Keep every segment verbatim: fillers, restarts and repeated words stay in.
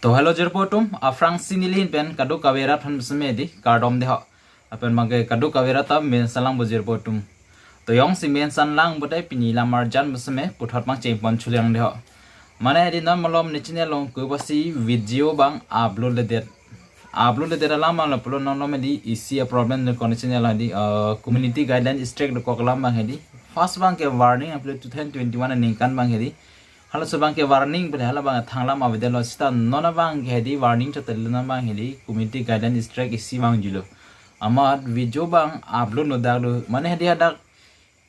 To hello jirpo atum, aphrangsi neli ahin pen kadokave rat aphan seme di kardom deho. Lapen abangke kadokave rat ta mensan lang bo jirpo atum. To jongsi mensan lang bo tai pini lam arjan bo seme puthot abang chengpon chulang deho. Mane hedi non malom ne channel along kuvasi video abang upload ledet. Upload ledet alam along pulo non malom hedi isi a-problem dokok ne channel hedi, uh, community guideline strike dokok alam abang hedi. First abangke warning apli two thousand twenty-one aningkan abang hedi. Halaso abangke warning pule hala abang thanglam avedetlo seta non abangke hedi warning chotelo non abang hedi community guideline strike isi vangjuilo. Amat video abang upload no daklo. Mane hedi hadak,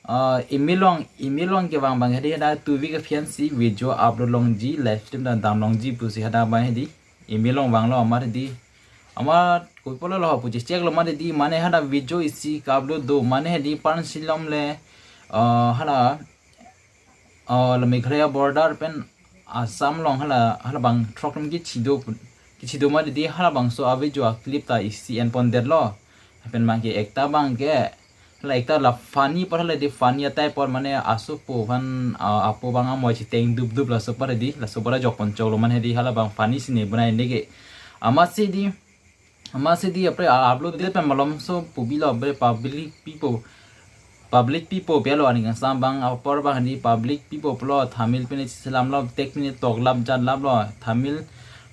ah, email along, email along kevang abang hedi hadak two week aphiansi video upload longji, live stream ta dam longji pusi hadak abang hedi email along vanglo amat hedi. Amat kopi pulo lo puji check lo amat hedi mane hadak video isi ka-upload do mane hedi pan silom le, ah, hala, ah, la Meghalaya border pen Assam along hala, hala abang throk rum kichido, kichido amat hedi hala abangso avideo a-clip ta isi enpon detlo. Lapen abangke ekta abangke hala ekta la funny apor hala hedi funny atai apor mane asopo aphan, ah, apo abang amoi chiteng dup dup laso apor hedi, laso apor ajok pon choklo mane hedi hala abang funny sine bonai neke. Amatsi hedi, amatsi hedi apre a-, upload det pen malomso pubilo apre public pipo, public pipo pelo aning kangsam abang apor abang hedi public pipo pulo Tamil pine chiselamlo, tek pine toklap jatlaplo Tamil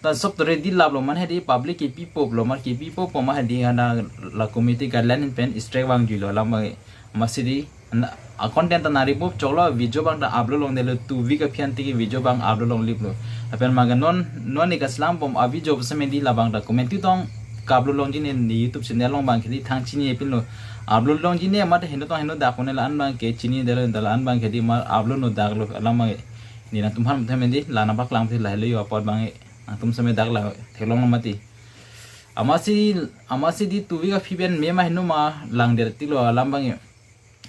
ta sob to ready laplo mane hedi public kepipo pulo amat kepipo pu amat hedi hadak la community guideline pen strike vangjuilo alam abang. Amatsi hedi na, a-content ta na remove choklo, video abang ta upload longdetlo, two week aphian tiki video abang upload longliplo. Lapen abangke non, non ne kaslam bom avideo seme hedi labang ta comment tu tong ka-upload longji ne ne YouTube channel along abangke hedi thang chinine pinlo. Upload longji ne amat heno tong heno dak pone la-an abangke chinidetlo, la-an abangke hedi amat upload no daklo alam abang. Ne nangtum aphan themedi la nangpaklang the lahelo yo apot abang nangtum seme dak la theklong amat hedi. Amatsi, amatsi hedi two week aphi pen me ma heno ma langdet tilo alam abang.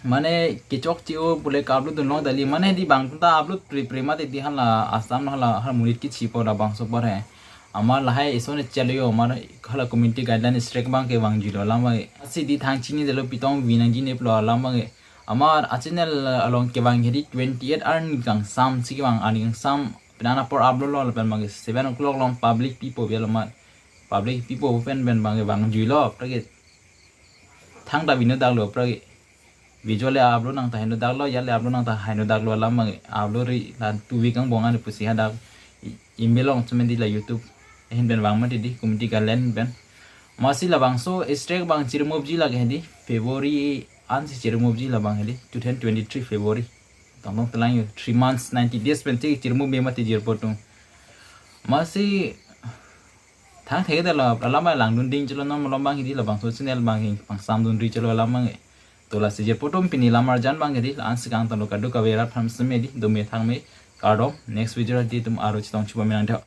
Mane kechok che-o pule ka-upload dun long dali mane hedi abang ta upload pre pre amat hedi hala Assam hala, hala monit kichi apor labangso apor he. Amat lahai isone chalo yo amat hala community guideline strike abangke vangjuilo alam abang. Amatsi hedi thang chinidetlo pi tong vi nangji ne pulo alam abang. Amat a-channel along kevang hedi twenty-eight aning kangsam si kevang aning kangsam. Pini apor upload lo lapen abangke seven o'clock along public pipo pelo amat. Public pipo pen pen abangke vangjuilo apre ke thangta vi no daklo apre ke. Video le upload nang ta heno daklo, ya le upload nang ta heno daklo alam abang upload ri la two week angbong an pusi hadak e-, email along seme hedi la YouTube ahin pen vang amat hedi community guideline pen. Amatsi labangso strike abang chiremove ji lake hedi February ansi chiremove ji labang hedi two thousand twenty-three February. Tong tong telang yo three months ninety days pen tik chiremove me amat hedi jirpo atum. Amatsi thang thekdetlo alam abang langdun ding chalo non malom abang hedi labangso channel abang hing pangsam dunri chalo alam abang. To lasi jirpo atum pini lam arjan abang hedi la-ansi kangtonlo kadokave rat aphan seme hedi dome thangme kardom, next video hedi itum aro chetong chuba menang dho.